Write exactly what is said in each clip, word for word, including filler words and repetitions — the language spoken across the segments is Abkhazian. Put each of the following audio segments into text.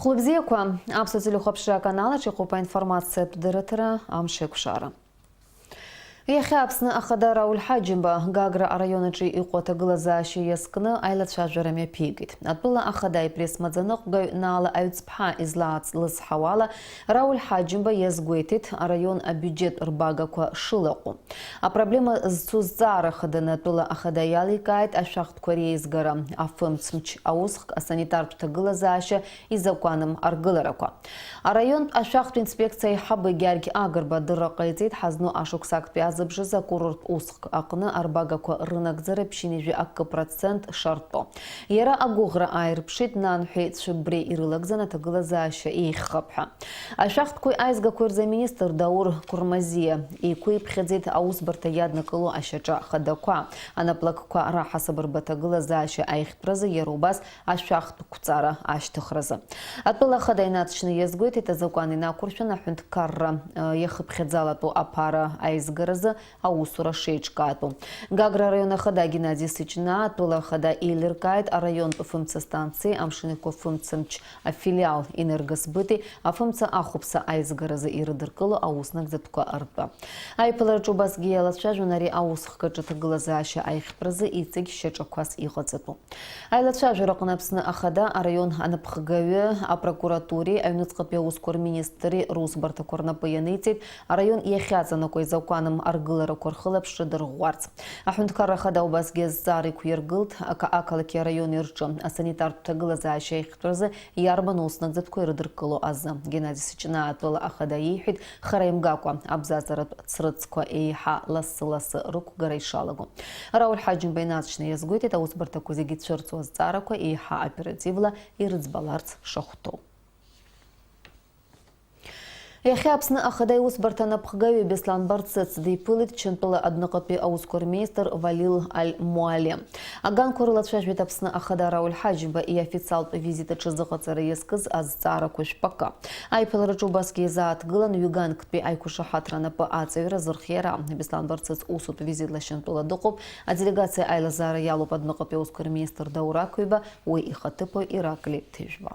Хәлыбзиақәа, Аԥсуа телехәаԥшра аканал аҿы иҟоуп аинформациатә дырраҭара «Амшеиқәшара». Иахьа Аԥсны Ахада Рауль Ҳаџьымба Гагра араион аҿы иҟоу аҭагылазаашьа иазкны аилацәажәара мҩаԥигеит. Атәыла Ахада ипресс-маӡаныҟәгаҩ Наала Аҩӡԥҳа излаац лызҳауала, Рауль Ҳаџьымба иазгәеиҭеит, араион абиуџьет рбагақәа шылаҟәу. Апроблема зцу зҵаара хаданы атәыла Ахада иаликааит ашәахтәқәа реизгара, афымцмч аусхк, асанитартә ҭагылазаашьа изакәаным аргыларақәа. Араионтә ашәахтә инспекциа аиҳабы Гьаргь Агрба адырра ҟаиҵеит ҳазну ашықәсактәи азыбжазы акурорттә усхк аҟны арбагақәа рынагӡара ԥшьынҩажәи акы процент шартәу. Иара агәыӷра ааирԥшит, нанҳәеи цәыббреи ирылагӡаны аҭагылазаашьа еиӷьхап ҳәа. Ашәахтәқәеи аизгақәеи рзы аминистр Даур Курмазиа еиқәиԥхьаӡеит аусбарҭа иаднакыло ашьаҿа хадақәа, анаплакқәа раҳасаб рбаҭагылазаашьа аиӷьтәразы, иара убас ашәахтә қәҵара ашьҭыхразы. Атәыла Ахада инаҵшьны иазгәеиҭеит, азакәан инақәыршәаны аҳәынҭқарра, э, иахыԥхьаӡалатәу аԥара аизгаразы аусура шеиҿкаатәу. Гагра араион Ахада Геннади Сыҷнаа атәыла Ахада еилыркааит араионтә фымца станциеи амшынқәа фымцамч афилиал, инаргасбытеи афымца ахәаԥса аизгаразы ирыдыркыло ауснагӡатәқәа ртәы. Аиԥылараҿы убасгьы иалацәажәон ари аусхк аҿы аҭагылазаашьа аиӷьтәразы иҵегь шьаҿақәас иҟаҵатәу. Аилацәажәараҟны Аԥсны Ахада араион анапхгаҩы, апрокуратуреи аҩныҵҟатәи аусқәа рминистри русбарҭақәа рнапы ианиҵеит араион иахьаҵанакуа изакәаным аргыларақәа рхылаԥшра дырӷәӷәарц. Аҳәынҭқарра Ахада убасгьы азҵаара иқәиргылт ақа-, ақалақьи араиони рҿы асанитартә ҭагылазаашьа аиӷьтәразы иарбан уснагӡатәқәа ирыдыркыло азы. Геннади Сыҷнаа атәыла Ахада иеиҳәеит, хара имгакәа абзазаратә ацрыҵқәа еиҳа лассы-лассы рықәгара ишалаго. Рауль Ҳаџьымба инаҵшьны иазгәеиҭеит, аусбарҭақәа зегьы цәырҵуа азҵаарақәа еиҳа оперативла ирыӡбаларц шахәҭоу. Иахьа Аԥсны Ахада иусбарҭа анапхгаҩы Беслан Барцыц диԥылеит Чантәыла адәныҟатәи аусқәа рминистр Валил Аль-Муали. Аганқәа рылацәажәеит Аԥсны Ахада Рауль Ҳаџьымба иофициалтә визит аҿы зыҟаҵара иазкыз азҵаарақәа жәпакы. Аиԥылараҿы убасгьы изааҭгылан ҩганктәи аиқәшаҳаҭра анапы аҵаҩра зырхиара. Беслан Барцыц усутә визитла Шьантәыла дыҟоуп. Аделегациа аилазаара иалоуп адәныҟатәи аусқәа рминистр Даур Ақәиба, уи ихаҭыԥуаҩ Ираклий Ҭыжәба.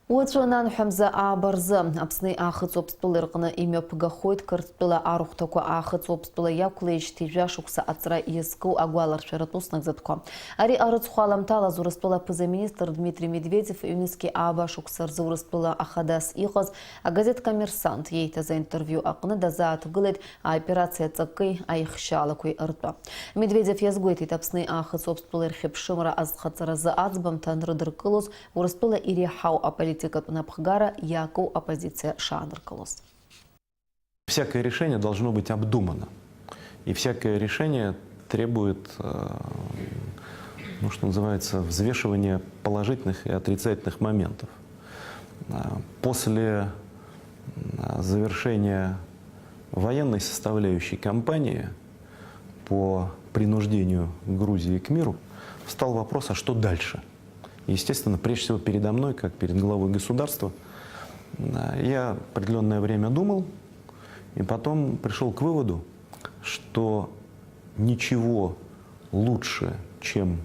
Уаҵәы ананҳәамза ааба рзы Аԥсни Аахыҵ Уаԥстәылеи рҟны имҩаԥгахоит Қырҭтәыла арахәҭақәа. Аахыҵ Уаԥстәыла иақәлеижьҭеи жәа шықәса аҵра иазку агәаларшәаратә уснагӡатәқәа. Ари арыцхә аламҭалаз Урыстәыла аԥыза-министр Дмитрий Медведев ҩнызқьи ааба шықәса рзы Урыстәыла ахадас иҟаз агазеҭ Коммерсант ииҭаз аинтервиу аҟны дазааҭгылеит аоперациа аҵаки аихшьаалақәеи ртәы. Медведев иазгәеиҭеит, Аԥсни Аахыҵ Уаԥстәылеи рхьыԥшымра азхаҵаразы аӡбамҭа анрыдыркылоз Урыстәыла иреиҳау аполитикатә напхгара иаку оппозициа шааныркылоз. Всякое решение должно быть обдумано. И всякое решение требует, э, ну, что называется, взвешивания положительных и отрицательных моментов. Э, после, э, завершения военной составляющей кампании по принуждению Грузии к миру встал вопрос, а что дальше? Естественно, прежде всего передо мной, как перед главой государства, э, я определённое время думал и потом пришёл к выводу, что ничего лучше, чем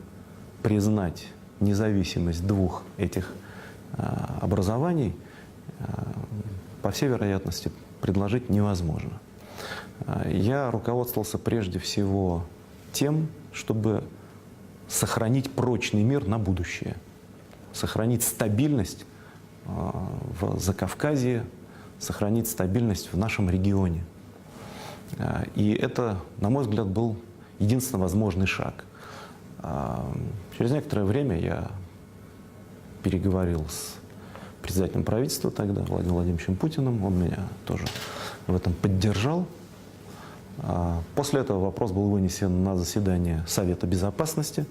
признать независимость двух этих, э, образований, э, по всей вероятности, предложить невозможно. Э, я руководствовался прежде всего тем, чтобы сохранить прочный мир на будущее, сохранить стабильность, э, в Закавказье, сохранить стабильность в нашем регионе. Э, и это, на мой взгляд, был единственно возможный шаг. Э, через некоторое время я переговорил с председателем правительства тогда, Владимиром Владимировичем Путиным. Он меня тоже в этом поддержал. А, после этого вопрос был вынесен на заседание Совета Безопасности.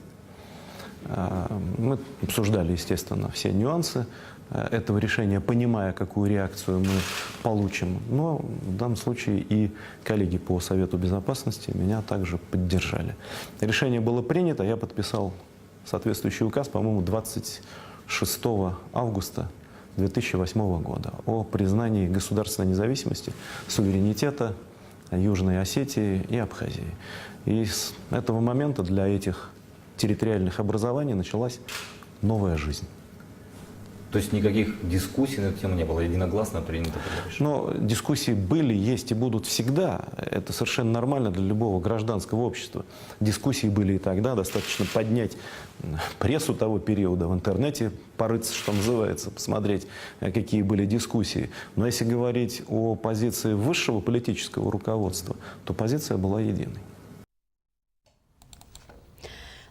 А, мы обсуждали, естественно, все нюансы, э, этого решения, понимая, какую реакцию мы получим. Но в данном случае и коллеги по Совету Безопасности меня также поддержали. Решение было принято, я подписал соответствующий указ, по-моему, двадцать шестого августа две тысячи восьмого года о признании государственной независимости, суверенитета Южной Осетии и Абхазии. И с этого момента для этих территориальных образований началась новая жизнь. То есть никаких дискуссий на эту тему не было, единогласно принято было решение? Но дискуссии были, есть и будут всегда. Это совершенно нормально для любого гражданского общества. Дискуссии были и тогда, достаточно поднять прессу того периода, в интернете порыться, что называется, посмотреть, э, какие были дискуссии. Но если говорить о позиции высшего политического руководства, то позиция была единой.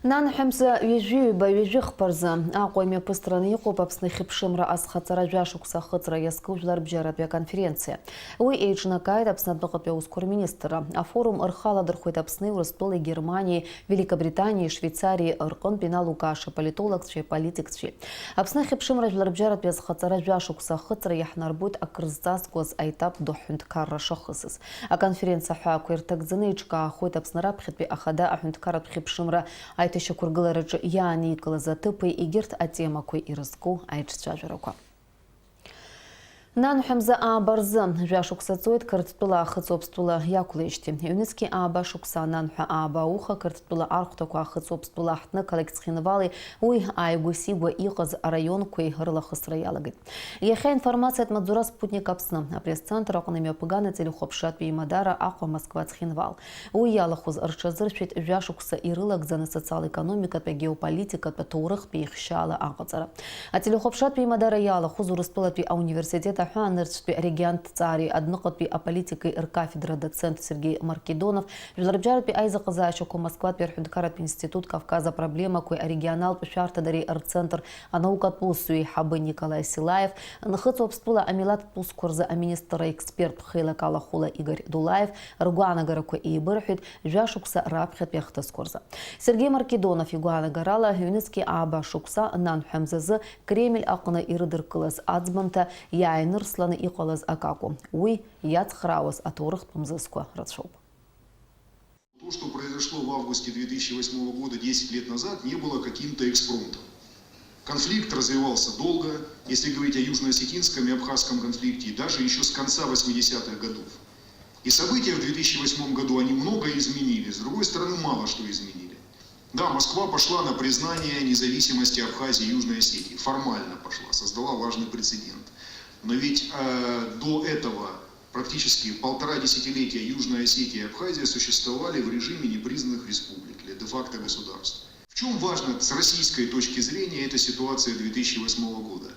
Нанҳәа мза ҩажәи ҩба ҩажәи хԥа рзы Аҟәа имҩаԥысраны иҟоуп Аԥсны ихьыԥшымра азхаҵара жәашықәса ахыҵра иазку жәларбжьаратәи аконференциа. Уи еиҿнакааит Аԥсны адәныҟатәи аусқәа рминистрра. Афорум рхы аладырхәеит Аԥсни Урыстәылеи Германиеи, Великобританиеи, Швеицариеи рҟынтә иналукааша политологцәеи аполитикцәеи. Аԥсны ахьыԥшымра жәларбжьаратәи азхаҵара жәашықәса ахыҵра иаҳнарбоит акрызҵазкуаз аетап ду аҳәынҭқарра шахысыз. Аконференциа аҳәаақәа ирҭагӡаны еиҿкаахоит Аԥсны раԥхьатәи ахада аҳәынҭқарратә хьыԥшымра аиҭашьақәыргылараҿы иааникылаз аҭыԥи егьырҭ атемақәеи ирызку аиҿцәажәарақәа. Нанҳәа мза ааба рзы, жәа шықәса ҵуеит Қырҭтәыла Аахыҵ Уаԥстәыла иақәлеижьҭеи. Ҩнызқьи ааба шықәса ананҳәа ааба ауха Қырҭтәыла архәҭақәа Аахыҵ Уаԥстәыла аҳҭны-қалақь Цхинвали уи ааигәа-сигәа иҟаз араионқәеи рылахысра иалагеит. Иахьа аинформациатә маҵзура Спутник Аԥсны апресс-центр аҟны имҩаԥган ателехәаԥшратә еимадара Аҟәа, Москва, Цхинвал. Уи иалахәыз рҽазыршәеит жәа шықәса ирылагӡаны асоциал-економикатә, агеополитикатә, аҭоурыхтә еихшьаала аҟаҵара. Ателехәаԥшратә еимадара иалахәыз Урыстәылатәи ауниверситет аҳәаанырцәтәи арегионтә ҭҵаареи адәныҟатәи аполитикеи ркафедра адоцент Сергеи Маркедонов, Жәларбжьаратәи аизыҟазаашьақәа Москватәи аҳәынҭқарратә институт Кавказ апроблемақәеи арегионалтә шәарҭадареи рцентр анаукатә усзуҩ еиҳабы Николаи Силаев, Нхыҵ Уаԥстәыла амилаҭтә усқәа рзы аминистр аексперт ԥхеилак-алахәыла Игорь Дулаев ргәаанагарақәа еибырҳәеит жәа шықәса раԥхьатәи ахҭысқәа рзы. Сергеи Маркедонов игәаанагарала, ҩнызқьи ааба шықәса нанҳәа мзазы Кремль аҟны ирыдыркылаз аӡбамҭа иааинырсланы иҟалаз акакәым. Уи иацхраауаз аҭоурыхтә мзызқәа рацәоуп. То, что произошло в августе две тысячи восьмого года, десять лет назад, не было каким-то экспромтом. Конфликт развивался долго, если говорить о южно-осетинском и абхазском конфликте, и даже еще с конца восьмидесятых годов. И события в две тысячи восьмом году, они многое изменили, с другой стороны, мало что изменили. Да, Москва пошла на признание независимости Абхазии и Южной Осетии, формально пошла, создала важный прецедент. Но ведь, э, до этого практически полтора десятилетия Южная Осетия и Абхазия существовали в режиме непризнанных республик или де-факто государств. В чем важно с российской точки зрения эта ситуация две тысячи восьмого года?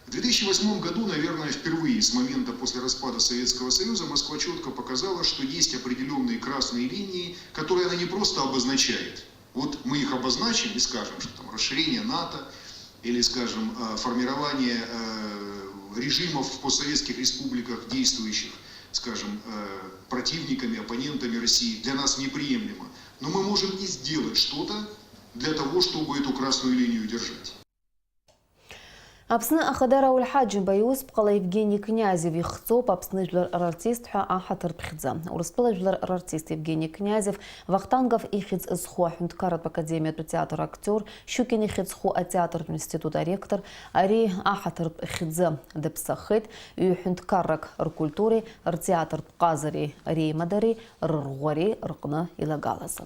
В две тысячи восьмом году, наверное, впервые с момента после распада Советского Союза Москва четко показала, что есть определенные красные линии, которые она не просто обозначает. Вот мы их обозначим и скажем, что там расширение НАТО или, скажем, э, формирование, э, режимов в постсоветских республиках, действующих, скажем, э, противниками, оппонентами России, для нас неприемлемо. Но мы можем и сделать что-то для того, чтобы эту красную линию держать. Аԥсны Ахада Рауль Ҳаџьымба иусԥҟала Евгений Князев ихҵоуп Аԥсны жәлар рартист ҳәа аҳаҭыртә хьӡы. Урыстәыла жәлар рартист Евгений Князев Вахтангов ихьӡ зху аҳәынҭқарратә академиатә театр актиор, Щукин ихьӡ зху атеатртә институт аректор, ари аҳаҭыртә хьӡы дыԥсахеит ҩ-ҳәынҭқаррак ркультуреи ртеатртә ҟазареи реимадареи рырӷәӷәареи рҟны илагалазы.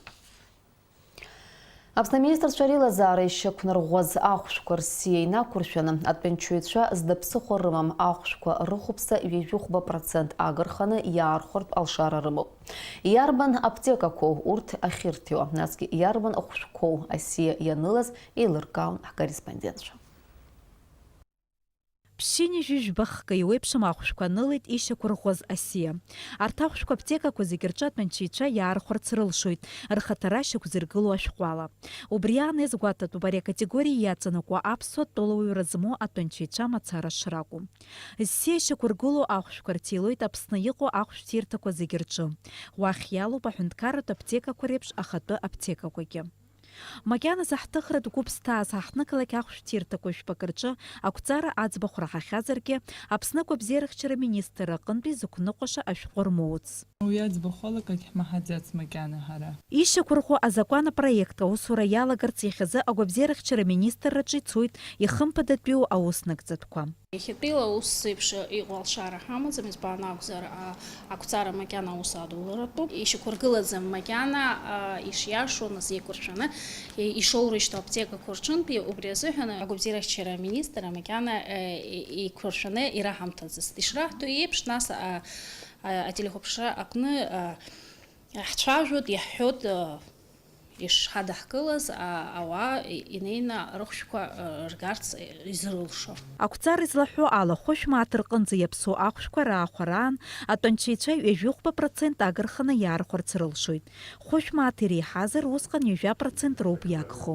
Аԥсны аминистрцәа реилазаара ишьақәнарӷәӷәаз ахәшәқәа рсиа инақәыршәаны, атәанчаҩцәа зда ԥсыхәа рымам ахәшәқәа рыхәԥса ҩажәихәба процент агырханы иаархәартә алшара рымоуп. Иарбан аԥҭекақәоу урҭ ахьырҭиуа, насгьы иарбан ахәшәқәоу асиа ианылаз еилыркаауан ҳкорреспондентцәа. Ԥшьынҩажәи жәба хкы еиуеиԥшым ахәшәқәа анылеит ишьақәырӷәӷәаз асиа. Арҭ ахәшәқәа аԥҭекақәа зегьы рҿы атәанчаҩцәа иаархәарц рылшоит, рхаҭара шьақәзыргылоу ашәҟәала. Убри аан иазгәаҭатәуп ари акатегориа иаҵанакуа аԥсуа тәылауаҩра змоу атәанчаҩцәа мацара шракәу. Зсиа шьақәыргылоу ахәшәқәа рҭилоит Аԥсны иҟоу ахәшәҭирҭақәа зегьы рҿы. Уахь иалоуп аҳәынҭқарратә аԥҭекақәа реиԥш ахатәы аԥҭекақәагьы. Макьаназы ҳҭыхратә гәыԥ зҭааз ҳаҳҭнықалақь ахәшәҭирҭақәа жәпакы рҿы ақәҵара аӡбахә раҳахьазаргьы, Аԥсны агәабзиарахьчара министрра аҟынтәи зықәныҟәаша ашәҟәы рмоуц. Уи аӡбахә алакагь ҳмаҳаӡац макьана ҳара. Ишьақәырӷәӷәо азакәан апроект аусура иалагарц иахьазы агәабзиарахьчара министрраҿы ицоит ихымԥадатәиу аус нагӡатәқәа. Иахьатәиала ус еиԥш иҟоу алшара ҳамаӡам, избан акәзар, а, ақәҵара макьана аус адуларатәуп. Ишьақәыргылаӡам макьана, а, ишиашоу назеиқәыршәаны, Ишоурышьҭоу аԥҭекақәа рҿынтәи убри азыҳәан агәабзиарахьчара аминистрра макьана, э, и-, еиқәыршәаны ираҳамҭаӡацт. Ишраҳҭо еиԥш, нас, а, а, ателехәаԥшра аҟны, а, ҳцәажәоит, иаҳҳәоит, а, ишҳадаҳкылаз, а, ауаа и-, инеины рыхәшәқәа, а, ргарц изрылшо. Ақәҵара излаҳәо ала, хәышә мааҭ рҟынӡа иаԥсоу ахәшәқәа раахәараан, атәанчеицәа ҩажәихәба процент агырханы иаархәарц рылшоит. Хәышә мааҭ иреиҳазар, усҟан ҩажәа процент роуп иагхо.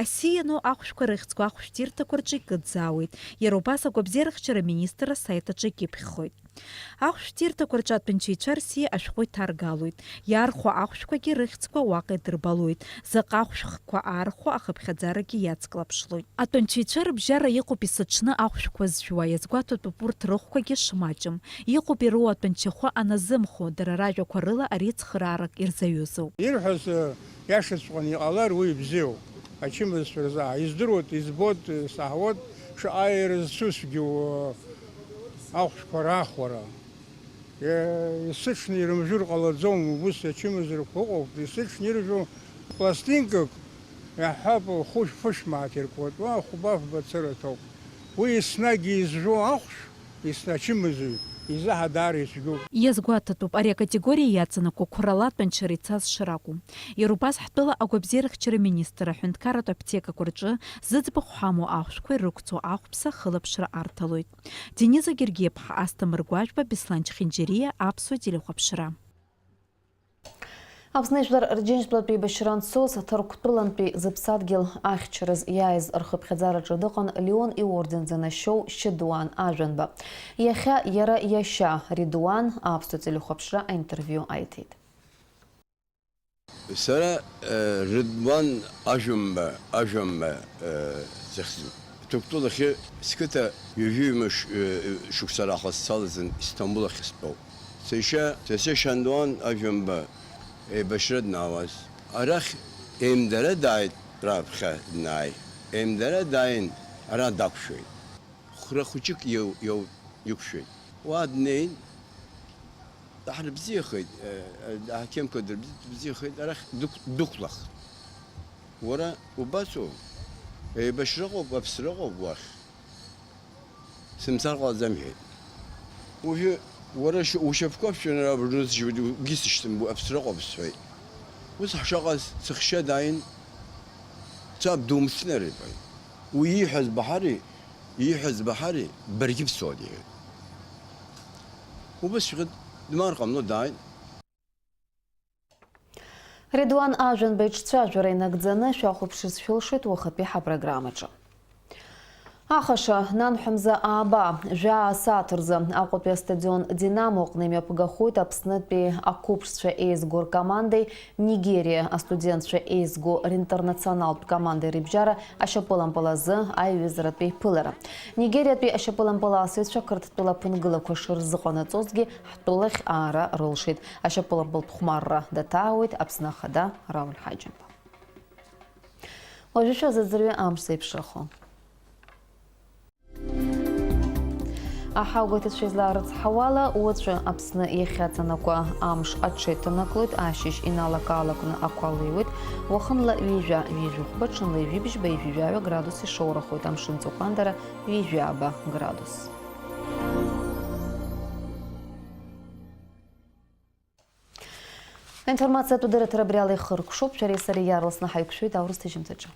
Асиа иану ахәшәқәа рыхьӡқәа ахәшәтәырҭақәа рҿы икыдзаауеит, иара убас агәабзиарахьчара аминистрра асаит аҿы икьыԥхьхоит. Ахәшәтәырҭақәа рҿы атәанчеицәа рсиа ашәҟәы иҭаргалоит, иаархәо ахәшәқәагьы рыхьӡқәа уаҟа идырбалоит, заҟа ахәшәқәа аархәо ахыԥхьаӡарагьы иацклаԥшлоит. Атәанчеицәа рыбжьара иҟоуп есыҽны ахәшәқәа зжәуа, иазгәаҭатәуп урҭ рыхәқәагьы шмаҷым. Иҟоуп ироуа атәанчахәы аназымхо, дара ражәақәа рыла ари цхыраарак ирзаҩызоуп. Ирҳәаз, э, иашаҵәҟьаны иҟалар, уи ибзиоуп. Ачымазцәа рзы издыруеит, избоит, э, саҳауеит, шаҟа ирызцәыцәгьоу, э, ахәшәқәа раахәара. Е, есыҽны ирымжәыр ҟалаӡом, ус ачымазарақәа ыҟоуп, есыҽны иржәу пластинкак, иаҳҳәап, хәышә-, фышә мааҭ иркуеит, уа хәба-фба цыра ҭоуп. Уи еснагь изжәу ахәшә, есна ачымазаҩ изаҳа даара ицәгьоуп. Иазгәаҭатәуп, ари акатегориа иаҵанакуа қәрала атәанчара ицаз шракәу. Иара убас ҳтәыла агәабзиарахьчара министр аҳәынҭқарратә аԥҭекақәа рҿы зыӡбахә ҳамоу ахәшәқәа ирықәҵоу ахәԥса ахылаԥшра арҭалоит. Дениза Гергиаԥҳа, Асҭамыр Гәажәба, Беслан Чхинџьариа, Аԥсуа телехәаԥшра. Аԥсны Жәлар Рџьынџьтәылатәи еибашьра анцоз, Ҭырқәтәылантәи зыԥсадгьыл ахьчараз иааиз рхыԥхьаӡараҿы дыҟан Леон иорден занашьоу Шьыдуан Ажәанба. Иахьа иара иашьа Редуан Аԥсуа телехәаԥшра аинтервиу аиҭеит. Сара, э, Редуан Ажәамба, Ажәамба, э, захьӡуп. Ҭырқәтәылахьы сқыҭа ҩажәи ҩымш, э, шықәса раахыс салаӡан Истамбул ахь стәоуп. Сашьа, сашьа Шьандуан Ажәамба еибашьра днаауаз, арахь еимдара дааит, раԥхьа днааи. Еимдара дааин, ара дақәшәеит. Хәра хәыҷык иоу-, иоу-, иқәшәеит. Уа днеин, даҳрыбзиахеит, э, э, аҳақьымқәа дырбзи-, дыбзиахеит, арахь дықә-, дықәлахт. Уара убацоу? Еибашьраҟоуп, аԥсраҟоуп уахь. Сымцар ҟалаӡам, иҳәеит. Уажәы уара ш-, ушьапқәа ԥшәаны ара рнызжьуеит, угьы сышьҭымбо, аԥсраҟоуп, сҳәеит. Ус ҳшаҟаз, сыхшьа дааин, саб думсҭнар, иҳәеит. Уи ииҳәаз баҳари, ииҳәаз баҳари, баргьы бцоит, иҳәеит. Убасҵәҟьа дмаар ҟамло дааит. Редуан Ажәанба иҿцәажәара инагӡаны шәахәаԥшырц шәылшоит уахатәи ҳапрограммаҿы. Ахаша, нанҳәа мза ааба, жәаа асааҭ рзы Аҟәатәи астадион Динамо аҟны имҩаԥгахоит Аԥснытәи ақәыԥшцәа еизго ркомандеи Нигериа астудентцәа еизго ринтернационалтә командеи рыбжьара ашьапылампыл азы аиҩызаратәи ԥылара. Нигериатәи ашьапылампыласыҩцәа Қырҭтәыла аԥынгылақәа шырзыҟанаҵозгьы ҳтәылахь аара рылшеит. Ашьапылампылтә хәмарра даҭаауеит Аԥсны Ахада Рауль Ҳаџьымба. Уажәы шәазыӡырҩы амш зеиԥшрахо. Аҳауагәаҭацәа излаарыцҳауала, уаҵәы Аԥсны иахьаҵанакуа амш аҽеиҭанаклоит, ашьыжь иналакаалакны ақәа леиуеит, уахынла ҩажәа, ҩажәихәба, ҽынла ҩажәи бжьба, ҩажәи жәаҩа градус ишоурахоит, амшын ҵыхәтәандара ҩажәаба градус. Аинформациатә дырраҭара абри ала ихыркәшоуп, шәареи сареи иаарласны ҳаиқәшәоит аурыс ҭыжьымҭаҿы.